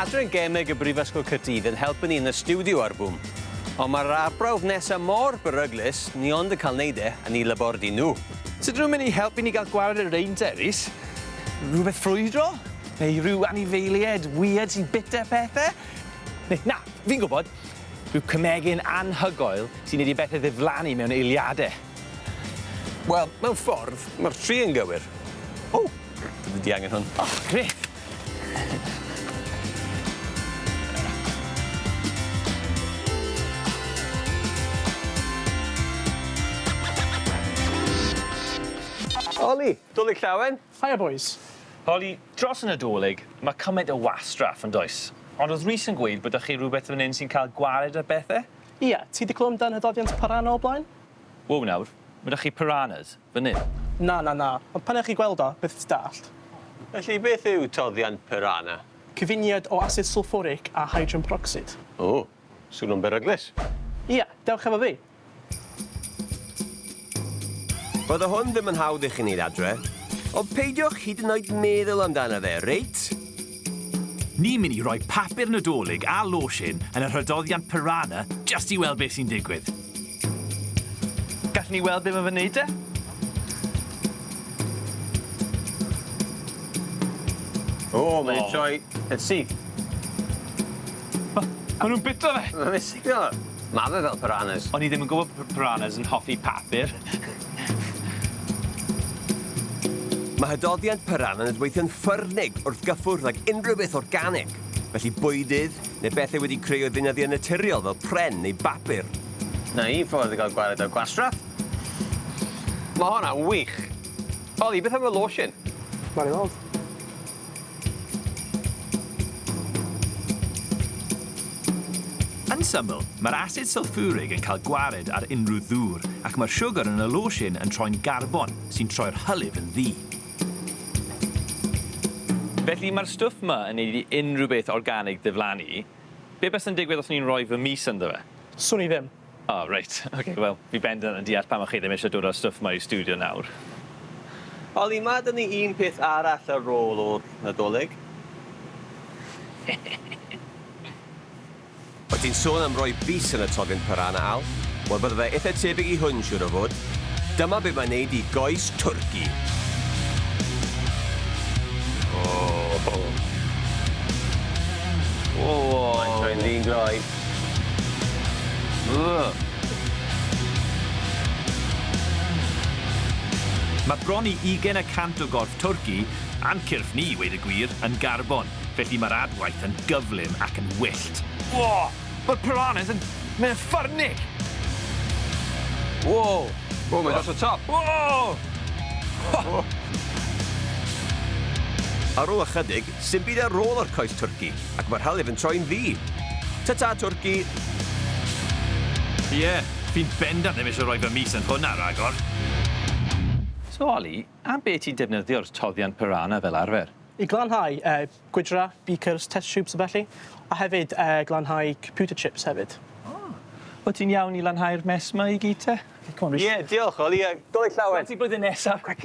Adran Gemeg y Brifysgol Caerdydd yn helpu ni yn y stiwdio ar Bŵm. Ond mae'r arbrawf nesa mor beryglus, ni ond yn cael neud e yn eu labordy nhw. Sut ydyn nhw'n mynd i helpu ni gael gwared ar rein te, Rhys? Rhywbeth ffrwydro? Neu rhyw anifeiliaid weird sy'n bita pethe? Neu, na, fi'n gwybod! Rhyw cemegyn anhygoel sy'n neud i bethe ddiflannu mewn eiliade. Wel, mewn ffordd, mae'r tri yn gywir. O! Fyddi di angen hwn. O, grêt! Oli, Dolig Llawen. Hiya boys. Oli, dros y Nadolig, ma' cymaint o wastraff yn does? Ond o'dd Rhys yn gweud bod 'da chi rwbeth fan 'yn sy'n ca'l gwared ar bethe? Ie, ti 'di clywed amdan hydoddiant piranha o'r blaen? Wow nawr, ma' 'da chi piranhas fan 'yn? Na, na, na, ond pan ewch chi gweld o, bydd ti dallt. Felly beth yw toddiant piranha? Cyfuniad o asid sylffwrig a hydrogen peroxide. O, swnio'n beryglus. Ie, dewch efo fi. Bydde hwn ddim yn hawdd i chi wneud adre, ond peidiwch hyd yn oed meddwl amdano fe, reit? Ni'n mynd i roi papur Nadolig a losin yn y rhydoddiant piranha jyst i weld beth sy'n digwydd. Gallwn ni weld be ma' fe'n neud te? O, mae 'di troi yn syth. Ma' ma' nw'n bita fe! Ma' fe'n siglo! Ma' fe fel piranhas. O'n i ddim yn gwbod bo' piranhas yn hoffi papur. Mae hydoddiant piranha yn adweithio'n ffyrnig wrth gyffwrdd ag unrhyw beth organig, felly bwydydd neu bethau wedi creu o ddeunyddiau naturiol fel pren neu bapur. 'Na un ffordd i gael gwared ar gwastraff. Ma' honna'n wych! Oli, beth am y losin? Nawn ni weld. Yn syml, mae'r asid sylffwrig yn cael gwared ar unrhyw ddŵr ac mae'r siwgr yn y losin yn troi'n garbon sy'n troi'r hylif yn ddu. Felly, mae'r stwff 'ma yn neud i unrhyw beth organig ddiflannu. Be' bysa'n digwydd os o'n i'n rhoi fy mys ynddo fe? Swn i ddim. O reit, oce, wel, fi bendant yn deall pam o'ch chi ddim eisiau dod â'r stwff 'ma i'r stiwdio nawr. Oli, ma' 'da ni un peth arall ar ôl o'r Nadolig. Wyt ti'n sôn am roi bys yn y todyn piranha, Al? Wel, bydde fe itha tebyg i hwn, siŵr o fod. Dyma be mae'n neud i goes twrci. O! O! Mae'n troi'n ddyn gloi. Mae bron i ugain y cant o gorff twrci, a'n cyrff ni i weud y gwir, yn garbon, felly mae'r adwaith yn gyflym ac yn wyllt. Wo! Mae'r piranhas yn mynd yn ffyrnig! Wo! Wo, mae'n dros y top! Wo! Ar ôl ychydig, Sim byd ar ôl o'r coes twrci, ac mae'r hylif yn troi'n ddu. Ta-ta, twrci! Ie, fi'n bendant ddim eisiau rhoi fy mys yn hwnna ragor. So Ollie, am be ti'n defnyddio'r toddiant piranha fel arfer? I glanhau gwydra, beakers, test tubes a ballu, a hefyd glanhau computer chips hefyd. O! Wyt ti'n iawn i lanhau'r mess 'ma i gyd te? Come on Rhys. Ie, diolch Ollie, a Dolig Llawen! Gweld ti blwyddyn nesaf! Quick!